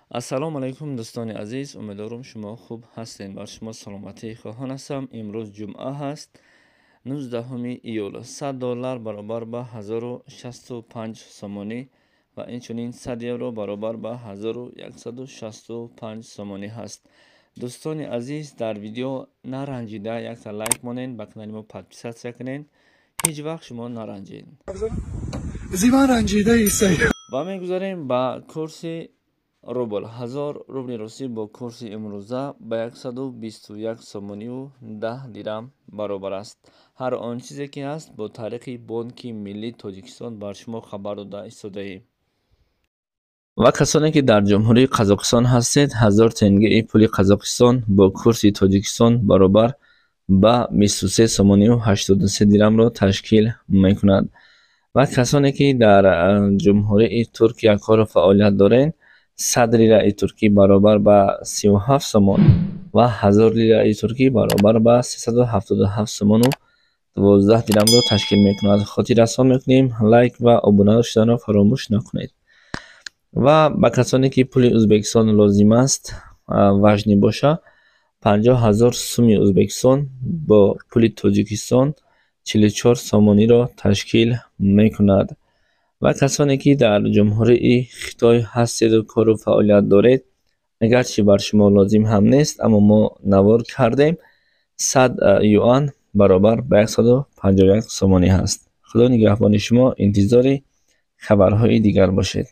Ассалому алайкум, дӯстони азиз, умедворам, шумо хуб ҳастед. Бар шумо саломатӣ хоҳон ҳастам. Имрӯз ҷумъа ҳаст, 19 июл. 100 доллар баробар ба 1065 сомонӣ ва инчунин 100 евро баробар ба 1165 сомонӣ ҳаст. Дӯстони азиз, дар видео наранҷида якта лайк монед, ба канали мо подписаться кунед. Ҳеҷ вақт шумо наранҷед. Зи ман ранҷидаи сай. Ва мегузарем ба курси рубл. 1000 рубли русӣ бо курси имрӯза ба 121 сомонию 10 дирам баробар аст. Ҳар он чизе ки ҳаст, бо таърихи Бонки Миллии Тоҷикистон бар шумо хабар дода истодаем. Ва касоне ки дар Ҷумҳурии Қазоқистон ҳастед, 1000 тенгеи пули Қазоқистон бо курси Тоҷикистон баробар ба 23 сомонию 83 дирамро ташкил мекунад. Ва касоне ки дар Ҷумҳурии Туркия кору фаъолият доред, 100 лираи туркӣ баробар ба 37 сомон ва 1000 лираи туркӣ баробар ба 377 сомону 12 дирамро ташкил мекунад. Хотиррасон мекунем, лайк ва обуна шуданро фаромӯш накунед. Ва ба касоне ки пули Ӯзбекистон лозим аст, важный боша, 50 000 суми Ӯзбекистон бо пули Тоҷикистон 44 сомониро ташкил мекунад. Ва касоне ки дар Ҷумҳурии Хитой ҳастеду кору фаъолият доред, агарчи бар шумо лозим ҳам нест, аммо мо навор кардем, 100 юан баробар ба 151 сомонӣ ҳаст. Худо нигаҳбони шумо, интизори хабарҳои дигар бошед.